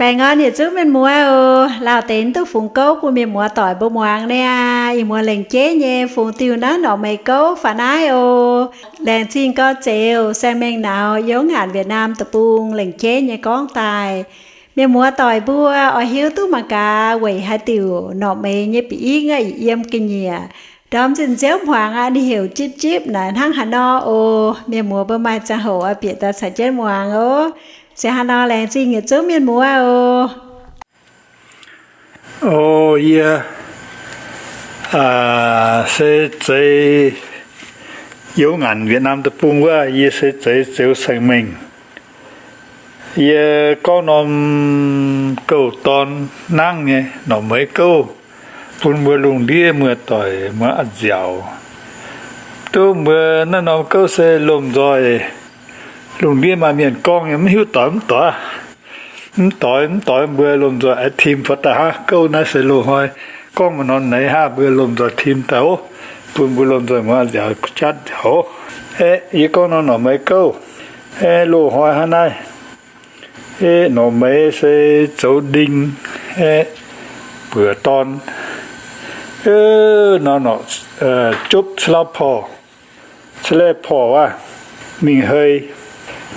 Baengh orn yietc zungv mienh muoz oc. Lauh deix duqv fungx gouv bun mienh muoz doic mbuo muangx niaa. Ih muoz lengc jeiv nyei fungx diuh naaiv norqc meix gouv faaux naaiv oc. Laengz zingh gorx-zeix Saeng Mengh Nauz yiem ngaanc Việt Nam deic-bung lengc jeiv nyei gorngv daaih. Mienh muoz doic mbuo oix hiuv duqv mangc gaax weic haaix diuc norqc meix nyei ba'ingv aqv yiem ga'nyiec ndorm zinh nziouv hmuangx aqv, ninh heuc jipv jipv naaic hnangv haaix nor oc. Mienh muoz mbuo maaih ziangh hoc oix bieqc daaih caux jienv muangx oc. Se haaix nor laengz zingh yietc zungv mienh muoz oc. O, yie se zeix yiem ngaanc Việt Nam deic-bung wuov, yie se zeix Zeux Saeng Mengh. Yie gorngv norm gouv dorn nangv nyei norqc meix gouv bun mbuo lungh ndiev muoz-doic muoz-a'nziaauc. Duqv mbuo naaiv norm gouv se lomh nzoih lungh ndiev maaih mienh gorngv nyei, mv hiuv doix mv doix. Mv doix mv doix mbuo lomh nzoih aengx tim faaux daaih hnangv. Gouv naaiv se loz-hnoi gorngv maaih norm neix hnangv, mbuo lomh nzoih tim daaih oc, bun mbuo lomh nzoih muoz-a'nziaauc jatv nziaauc oc. Aeqv, yie gorngv norm norqc meix gouv. Aeqv, loz-hnoi hnangv naaiv, aeqv, norqc meix se zoux nding, aeqv, buoqc dorn, aeqv, norm norqc, jopv ca'lauv porc, ca'lauv porc aav, mingh hei,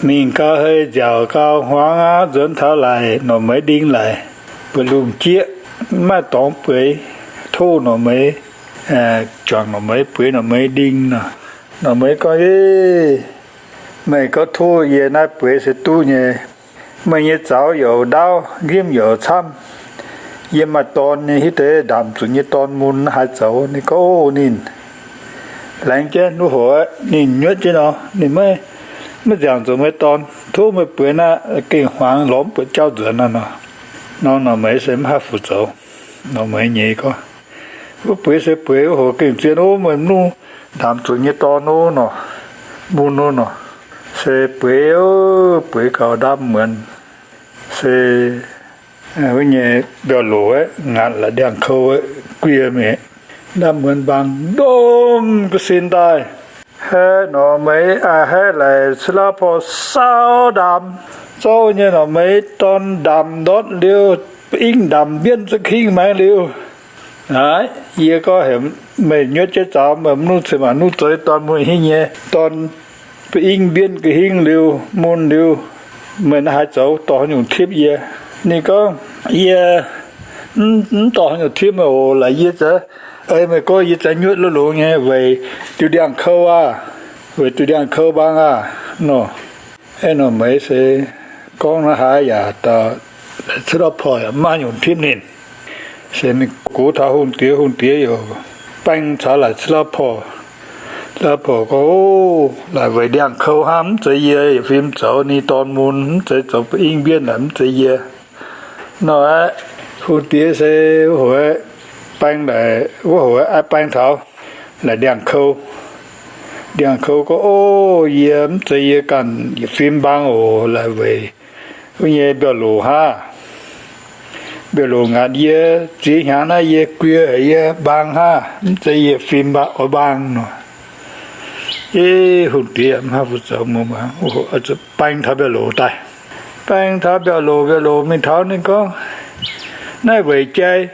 mingh gau hei, nziaauc gau hmuangx aqv, nzuonx taux laaix norqc meix nding laaix, bueix lungh jieqv, mv maaih dorngx bueix, tov norqc meix, juangc norqc meix, bueix norqc meix nding nor. Norqc meix gorngv, Meih gorngv tov yie naaiv bueix se duqv nyei. Meih nyei zaux yaac ndaauv, nqimv yaac camv. Yie maaih dorn nyei, hiuv deix ndaamv zuqc nyei dorn mun haaix zoux. Ninh gorngv, Ov, ninh laengz jienv wuov hoc, ninh nyuotv jienv nor, ninh maiv, maiv nziangc zoux meih dorn. Tov meih bueix naaiv gengh hmuangx lorz mv buatc jauv nzuonx nor nor. Norm norqc meix se mv haih fu zoux. Norqc meix nyei gorngv, Wuov bueix se bueix, wuov hoc gengh zien ov, meih mv nungv ndaamv zuqc nyei dorn ov nor, mun ov nor. Se bueix, bueix gaux ndaamv muonz, se wuov nyei mbiauh loc aeqv, ngaatc la'ndiangx-kou aeqv, guie mingh, ndaamv muonz mbaang, ndomh ga'sin daaih. Haeqv norqc meix, haeqv laaix ca'lauv porc saauv ndaamx, zorqv nyei norqc meix dorn ndaamx ndortv liuz, ba'ingv ndaamx mbienv za'gengh maengx liuz. Naaiv yie gorngv heuc meih nyuotv jienv zaux, meih mv nungv ceix maanc nungv zoux dorn mun hingv nyei dorn, ba'ingv mbienv ga'hingv liuz mun liuz, meih naaiv haaix zoux dorh haaix nyungc tipv yie? Ninh gorngv, Yie mv dorh haaix nyungc tipv meih oc. Laaix yie za'eix ei meih gorngv yie za'eix nyuotv lo longx nyei weic diuh ndiangx-kou aah, weic diuh ndiangx-kou mbaang aah nor. Aeqv, norqc meix se gorngv naaiv haaix yaac dauh laaix ca'lauv porc yaac mv maaih nyungc tipv ninh. Se mingh gox taux hungh diex, hungh diex yaac baeng caux laaix ca'lauv porc. Ca'lauv porc gorngv, Ov, laaix weic ndiangx-kou hnangv, mv zeiz yie yietc fim zoux ninh dorn mun, mv zeiz zoux ba'ingv mbienv laaix mv zeiz yie. Nor aeqv, hungh diex se wuov hoc baeng laaix, wuov hoc aeqv, baeng taux laaix ndiangx-kou. Ndiangx-kou gorngv, Ov, yie mv zeiz yie ganh yietc fim mbaang oc. Laaix weic wuov nyei mbiauh loc hnangv. Mbiauh loc ngaatc yie ziex hnyangx naaiv yie guie haic, yie mbaang hnangv, mv zeiz yietc fim mbaang oix mbaang nor. Yie hungh diex yaac mv haih fu zoux, mbuo baeng taux mbiauh loc daaih. Baeng taux mbiauh loc, mbiauh loc mingh taux ninh gorngv, Naaiv weic jai,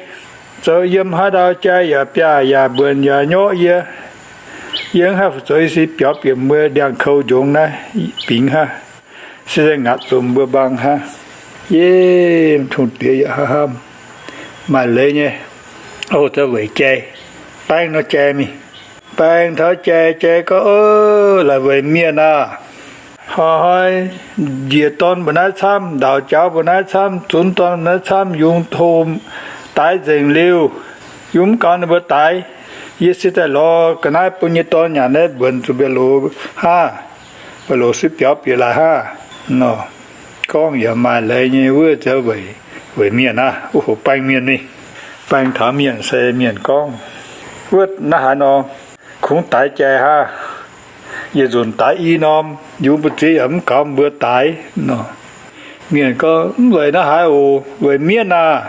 zoux yiem haaix ndau jai yaac biaav yaac mbuonx yaac nyorqv yie. Yie mv haih fu zoux, yie se biaux bieqc mbuo ndiangx-kou njongx naaiv bingx hnangv. Se ngaatc zunc mbuo mbaang hnangv. Yie hungh diex yaac hnamv, maaih leiz nyei. Ov, zoux weic jai. Baeng nor jai mingh. Baeng taux jai, jai gorngv, Ov, laaix weic mienh aah! Hnoi-hnoi njiec dorn mbuo naaiv camv, ndaauc jaux mbuo naaiv camv, zunx dorn mbuo naaiv camv, yungz hlo daix nzengc liuz, yungz mv gaux ninh mbuo daix. Yie se daaih lorz ga'naaiv bun nyei dorn nyanc naaiv mbuonx zuqc mbiauh loc hnangv. Mbiauh loc se biaux bieqc laaix hnangv nor. Gorngv yaac maaih leiz nyei, wuov zoux weic, weic mienh aqv. Wuov hoc baeng mienh mingh. Baeng taux mienh se mienh gorngv, Wuov naaiv haaix nor, kungx daix jai hnangv. Yietc nzunc daix i norm, yungz mbu'ziex yaac mv gaux mbuo daix nor. Mienh gorngv, Mv weic naaiv haaix oc, weic mienv aah!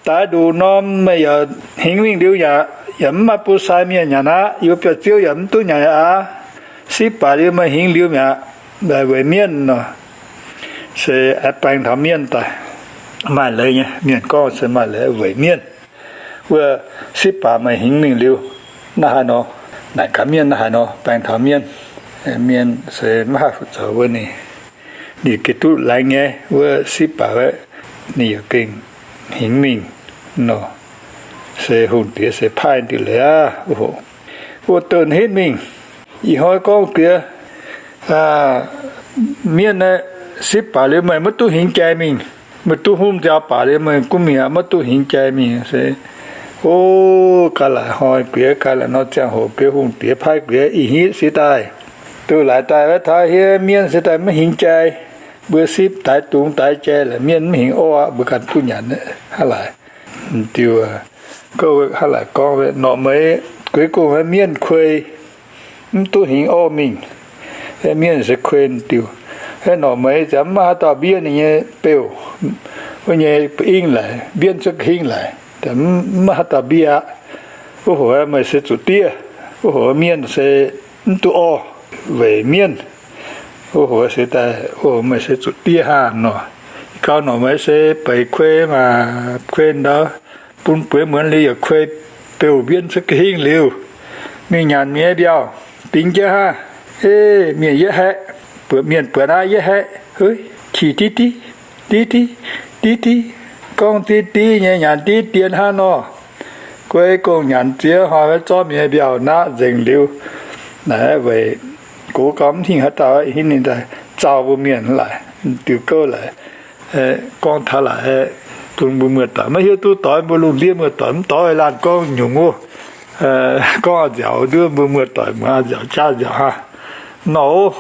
Daix nduqc norm meih yaac hingx mingh liuz yaac, yaac mv maaih bun sai mienh nyanc aqv. Yie mbuo biauv-ziouv yaac mv duqv nyanc aqv. Sipv baac liuz meih hingx liuz mi'aqv. Weic mienv nor. Se aengx baeng taux mienv daaih. maaih leiz nyei. Mienh gorngv se maaih leiz weic mienv. Wuov sipv baac meih hingx mingh liuz, naaiv haaix nor, naaic gaax mienv naaiv haaix nor, baeng taux mienv. Mienh se maiv haih fu zoux wuov ninh, ninh gengh duqv laengz nyei. Wuov sipv baac aeqv, ninh yaac gengh hingx mingh nor, se hungh diex se paaiv diuh leiz aqv. Wuov douh hnitv mingh, ih hnoi gorngv diex, mienv naaiv sipv baac liuz meih maiv duqv hingx jai mingh. Meih duqv hungh nziaaux baac liuz meih gunv mingh aqv, maiv duqv hingx jai mingh se. O, ga'laaic hnoi guiex, ga'laaic nor ziangh hoc guiex hungh diex paaiv guiex ih hnitv se daaih, duqv laaix daaih wuov taux hieh mienv se daaih maiv hingx jai. Mbuo sipv daix dungz daix jai laaix mienv maiv hingx orv aqv, mbuo ganh duqv nyanc hnangv laaix. Diuh gouv hnangv laaix gorngv, norqc meix gueix gong mienv kuei, mv duqv hingx orv mingh. Mienv se kuei diuh. Norqc meix ziouc mv maaih haaix dauh mbiev ninh nyei beuh, wuov nyei ba'ingv laaix, mbienv cuotv ga'hingv laaix, mv maaih haaix dauh mbiev aqv. Wuov hoc meih se zuqc diev. Wuov hoc mienv se mv duqv orv weic mienv. Wuov hoc se daaih, wuov hoc meih se zuqc diev hnangv nor. Gauh norqc meix se beic kuei maah, kuei ndau, bun bueix muonz liuz yaac kuei beuh mbienv cuotv ga'hingv liuz, mingh nyanc mienh nyei mbiauh, dingx jienv hnangv. Ei, mienh yietv haeqv, buatc mienh buatc naaiv yietv haeqv, qiex diqv diqv, diqv diqv, diqv diqv, gorngv diqv diqv nyei nyanc diqv dien hnangv nor. Guei gong nyanc ziex hnoi wuov zorqv mienh nyei mbiauh naqv nzengc liuz, naaic weic gox gau mv hingh haaix dauh hingv ninh daaih zaux mbuo mienh laaix, diuh gouv laaix, gorngv taux laaix, bun mbuo muoz-doic maiv hiuv duqv doix, mbuo lungh ndiev muoz-doic mv doix laanh gorngv nyungc wuov, gorngv a'nziaauc nduov mbuo muoz-doic muoz a'nziaauc jaav nziaauc hnangv nor.